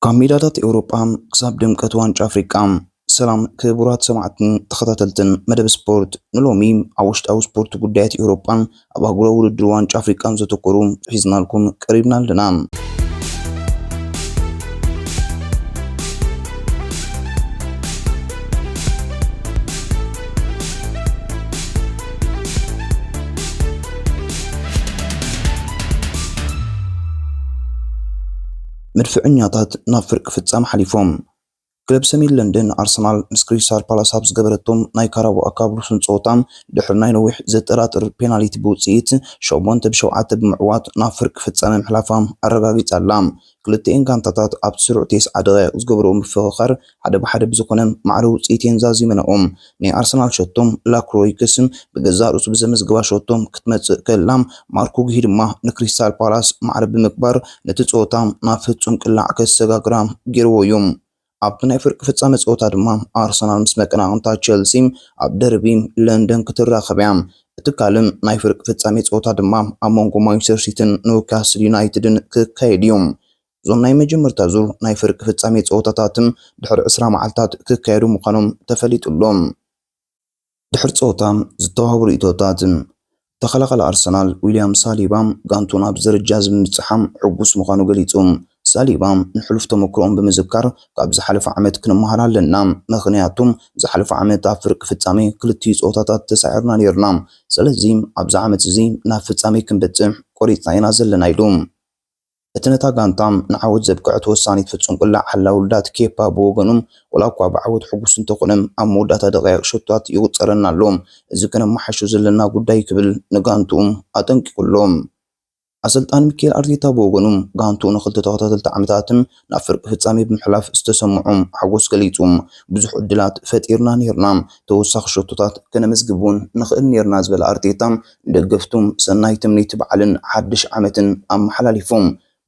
ካብ ሜዳታት ኤውሮጳ ክሳብ ድምቀት ዋንጫ ኣፍሪቃ። ሰላም ክቡራት ሰማዕትን ተኸታተልትን መደብ ስፖርት፣ ንሎሚ ኣብ ውሽጣዊ ስፖርት ጉዳያት ኤውሮጳን ኣብ ኣህጉራዊ ውድድር ዋንጫ ኣፍሪቃን ዘተኮሩ ሒዝናልኩም ቀሪብና ኣለና። መድፍዕኛታት ናብ ፍርቂ ፍጻመ ሓሊፎም። ክለብ ሰሜን ለንደን ኣርሰናል ምስ ክሪስታል ፓላስ ኣብ ዝገበረቶም ናይ ካራባኦ ካፕ ሩስን ጸወታ፣ ድሕሪ ናይ ነዊሕ ዘጠራጥር ፔናልቲ ብውጽኢት ሸሞንተ ብሸውዓተ ብምዕዋት ናብ ፍርቂ ፍጻመ ምሕላፋ ኣረጋጊጻ ኣላ። ክልቲኤን ጋንታታት ኣብቲ ስሩዕ ተስዓ ደቂቕ ዝገበርኦ ምፍኽኻር ሓደ ብሓደ ብዝኾነ ማዕረ ውጽኢት እየን ዛዚመንኦም። ናይ ኣርሰናል ሸቶ ላክሮይክስ ብገዛእ ርእሱ ብዘመዝግባ ሸቶ ክትመጽእ ከላ፣ ማርኮ ጉሂ ድማ ንክሪስታል ፓላስ ማዕረ ብምግባር ነቲ ጸወታ ናብ ፍጹም ቅላዕ ከሰጋግራ ገይርዎ እዩ። ኣብቲ ናይ ፍርቂ ፍጻመ ጸወታ ድማ ኣርሰናል ምስ መቀናቕንታ ቸልሲ ኣብ ደርቢ ለንደን ክትራኸብ እያ። እቲ ካልእ ናይ ፍርቂ ፍጻሜ ጸወታ ድማ ኣብ መንጎ ማንቸስተር ሲቲን ኒውካስል ዩናይትድን ክካየድ እዩ። እዞም ናይ መጀመርታ ዙር ናይ ፍርቂ ፍጻሜ ጸወታታት ድሕሪ ዕስራ መዓልታት ክካየዱ ምዃኖም ተፈሊጡ ኣሎ። ድሕሪ ጸወታ ዝተዋህቡ ርእይቶታት። ተኸላኻሊ ኣርሰናል ዊልያም ሳሊባ ጋንቱ ናብ ደረጃ እዚ ብምብጽሓ ሕጉስ ምዃኑ ገሊጹ። ሳሊባ ንሕሉፍ ተመክሮኦም ብምዝካር፣ ካብ ዝሓለፈ ዓመት ክንመሃር ኣለና፣ ምኽንያቱ ዝሓለፈ ዓመት ኣብ ፍርቂ ፍጻሜ ክልቲኡ ጸወታታት ተሳዒርና ነይርና። ስለዚ ኣብዚ ዓመት እዚ ናብ ፍጻሜ ክንበጽሕ ቆሪጽና ኢና ዘለና ኢሉ። እቲ ነታ ጋንታ ንዓወት ዘብቅዐት ወሳኒት ፍጹም ቅላዕ ሓላው ልዳት ኬፓ ብወገኑ፣ ወላ እኳ ብዓወት ሕጉስ እንተኾነ፣ ኣብ መወዳእታ ደቂቕ ሸቶታት ይቑጸረና ኣሎ፣ እዚ ከነመሓይሾ ዘለና ጉዳይ ክብል ንጋንትኡ ኣጠንቂቑ ኣሎ። ኣሰልጣኒ ሚኬል ኣርቴታ ብወገኑ፣ ጋንትኡ ንኽልተ ተኸታተልቲ ዓመታትን ናብ ፍርቂ ፍጻሜ ብምሕላፍ ዝተሰምዖ ሓጎስ ገሊጹ። ብዙሕ ዕድላት ፈጢርና ኔርና፣ ተወሳኺ ሸቶታት ከነመዝግብ እውን ንኽእል ኔርና ዝበለ ኣርቴታ፣ ንደገፍቱ ሰናይ ትምኒት በዓልን ሓድሽ ዓመትን ኣመሓላሊፉ።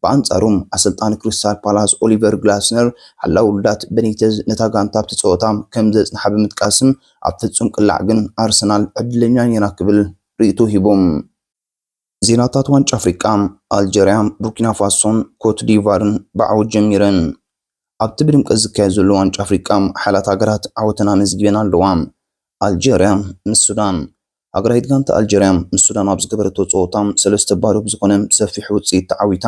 ብኣንጻሩ፣ ኣሰልጣኒ ክሪስታል ፓላስ ኦሊቨር ግላስነር፣ ሓላው ልዳት በኒተዝ ነታ ጋንታ ኣብቲ ጸወታ ከም ዘጽንሓ ብምጥቃስን፣ ኣብ ፍጹም ቅላዕ ግን ኣርሰናል ዕድለኛ ኔራ ክብል ርእይቶ ሂቡ። ዜናታት ዋንጫ ኣፍሪቃ። ኣልጀርያ፣ ቡርኪና ፋሶን ኮት ዲቫርን ብዓወት ጀሚረን። ኣብቲ ብድምቀት ዝካየድ ዘሎ ዋንጫ ኣፍሪቃ፣ ሓያላት ሃገራት ዓወተን ኣመዝጊበን ኣለዋ። ኣልጀርያ ምስ ሱዳን። ሃገራዊት ጋንታ ኣልጀርያ ምስ ሱዳን ኣብ ዝገበረቶ ጸወታ ሰለስተ ባዶ ብዝኾነ ሰፊሕ ውጽኢት ተዓዊታ።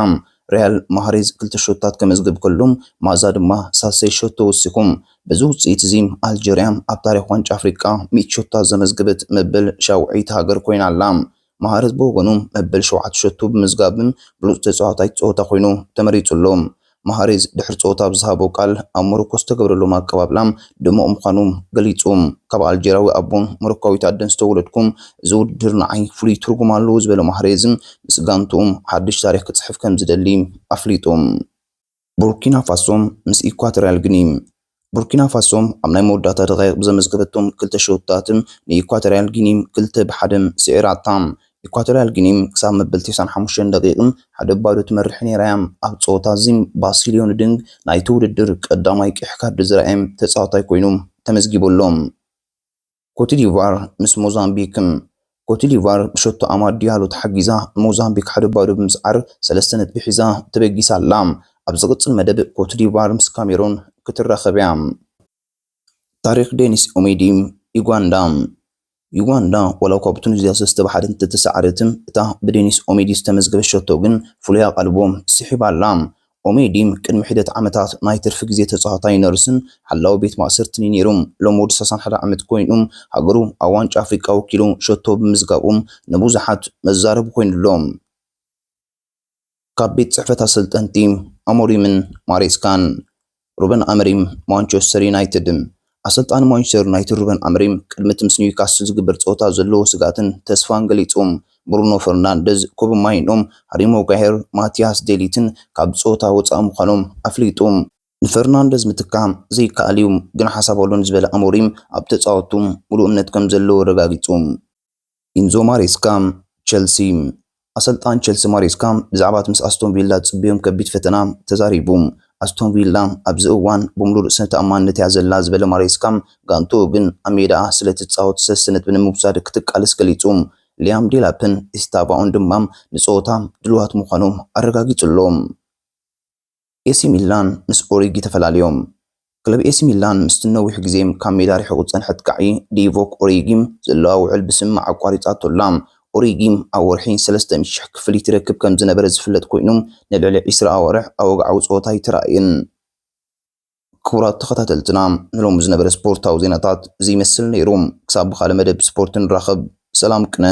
ሪያድ ማህሬዝ ክልተ ሸቶታት ከመዝግብ ከሎ፣ ማዛ ድማ ሳልሳይ ሸቶ ወሲኹ። በዚ ውጽኢት እዚ ኣልጀርያ ኣብ ታሪኽ ዋንጫ ኣፍሪቃ ሚእቲ ሸቶታት ዘመዝገበት መበል ሻውዓይቲ ሃገር ኮይና ኣላ። ማህሬዝ ብወገኑ መበል ሸውዓተ ሸቶ ብምዝጋብን ብሉጽ ተጻዋታይ ጸወታ ኮይኑ ተመሪጹ ኣሎ። ማህሬዝ ድሕሪ ጸወታ ኣብ ዝሃቦ ቃል፣ ኣብ ሞሮኮ ዝተገብረሎም ኣቀባብላ ድሙቕ ምዃኑ ገሊጹ። ካብ ኣልጀርያዊ ኣቦን ሞሮካዊት ኣደን ዝተወለድኩ፣ እዚ ውድድር ንዓይ ፍሉይ ትርጉም ኣለዎ ዝበለ ማህሬዝ፣ ምስ ጋንትኡ ሓድሽ ታሪኽ ክጽሕፍ ከም ዝደሊ ኣፍሊጡ። ቡርኪና ፋሶ ምስ ኢኳቶርያል ጊኒ። ቡርኪና ፋሶ ኣብ ናይ መወዳእታ ደቃይቕ ብዘመዝገበቶም ክልተ ሸቶታት ንኢኳቶርያል ጊኒ ክልተ ብሓደ ስዒራታ። ኢኳቶርያል ጊኒ ክሳብ መበል ተስዓን ሓሙሽተን ደቂቕን ሓደ ባዶ ትመርሕ ነይራ እያ። ኣብ ጸወታ እዚ ባሲልዮ ንድንግ ናይቲ ውድድር ቀዳማይ ቀይሕ ካርዲ ዝረኣየ ተጻዋታይ ኮይኑ ተመዝጊቡ ኣሎ። ኮትዲቫር ምስ ሞዛምቢክ። ኮትዲቫር ብሸቶ ኣማድ ዲያሎ ተሓጊዛ ሞዛምቢክ ሓደ ባዶ ብምስዓር ሰለስተ ነጥቢ ሒዛ ተበጊሳ ኣላ። ኣብ ዝቕጽል መደብ ኮትዲቫር ምስ ካሜሮን ክትራኸብ እያ። ታሪኽ ዴኒስ ኦሜዲ። ዩጋንዳ። ዩጋንዳ ዋላ እኳ ብቱኒዝያ ሰለስተ ብሓደ እንተተሰዓረት፣ እታ ብዴኒስ ኦሜዲ ዝተመዝገበ ሸቶ ግን ፍሉይ ኣቓልቦ ስሒባ ኣላ። ኦሜዲ ቅድሚ ሒደት ዓመታት ናይ ትርፊ ግዜ ተጻዋታይ ነርስን ሓላዊ ቤት ማእሰርትን እዩ ነይሩ። ሎሚ ወዲ ሰላሳን ሓደ ዓመት ኮይኑ፣ ሃገሩ ኣብ ዋንጫ ኣፍሪቃ ወኪሉ ሸቶ ብምዝጋቡ ንብዙሓት መዛረቢ ኮይኑ ኣሎ። ካብ ቤት ጽሕፈት ኣሰልጠንቲ ኣሞሪምን ማሬስካን። ሩበን ኣመሪም፣ ማንቸስተር ዩናይትድ። ኣሰልጣኒ ማንቸስተር ዩናይትድ ሩበን ኣመሪም ቅድሚ እቲ ምስ ኒውካስል ዝግበር ጸወታ ዘለዎ ስግኣትን ተስፋን ገሊጹ። ብሩኖ ፈርናንደዝ፣ ኮቢ ማይኖ፣ ሃሪ ማጓየር፣ ማቲያስ ዴሊትን ካብ ጸወታ ወጻኢ ምዃኖም ኣፍሊጡ። ንፈርናንደዝ ምትካእ ዘይከኣል እዩ፣ ግን ሓሳብ ኣሎ ንዝበለ ኣሞሪም፣ ኣብ ተጻወትቱ ሙሉእ እምነት ከም ዘለዎ ኣረጋጊጹ። ኢንዞ ማሬስካ፣ ቸልሲ። ኣሰልጣን ቸልሲ ማሬስካ ብዛዕባ እቲ ምስ ኣስቶን ቪላ ዝጽበዮም ከቢድ ፈተና ተዛሪቡ። ኣስቶን ቪላ ኣብዚ እዋን ብምሉእ ርእሰ ተኣማንነት እያ ዘላ ዝበለ ማሬስካ፣ ጋንትኡ ግን ኣብ ሜዳኣ ስለ ትጻወት ሰለስተ ነጥቢ ንምውሳድ ክትቃለስ ገሊጹ። ሊያም ዴላፕን ስቲቫኦን ድማ ንጸወታ ድሉዋት ምዃኖም ኣረጋጊጹ ኣሎ። ኤሲ ሚላን ምስ ኦሪጊ ተፈላለዮም። ክለብ ኤሲ ሚላን ምስቲ ነዊሕ ግዜ ካብ ሜዳ ርሒቑ ዝጸንሐ ኣጥቃዒ ዲቮክ ኦሪጊ ዘለዋ ውዕል ብስምምዕ ኣቋሪጻቶ ኣላ። ኦሪጊ ኣብ ወርሒ ሰለስተ ሚእቲ ሽሕ ክፍሊት ይረክብ ከም ዝነበረ ዝፍለጥ ኮይኑ፣ ንልዕሊ ዕስራ ኣዋርሕ ኣብ ወግዓዊ ጸወታ ኣይተራእየን። ክቡራት ተኸታተልትና፣ ንሎሚ ዝነበረ ስፖርታዊ ዜናታት እዚ ይመስል ነይሩ። ክሳብ ብኻልእ መደብ ስፖርት ንራኸብ፣ ሰላም ቅነ።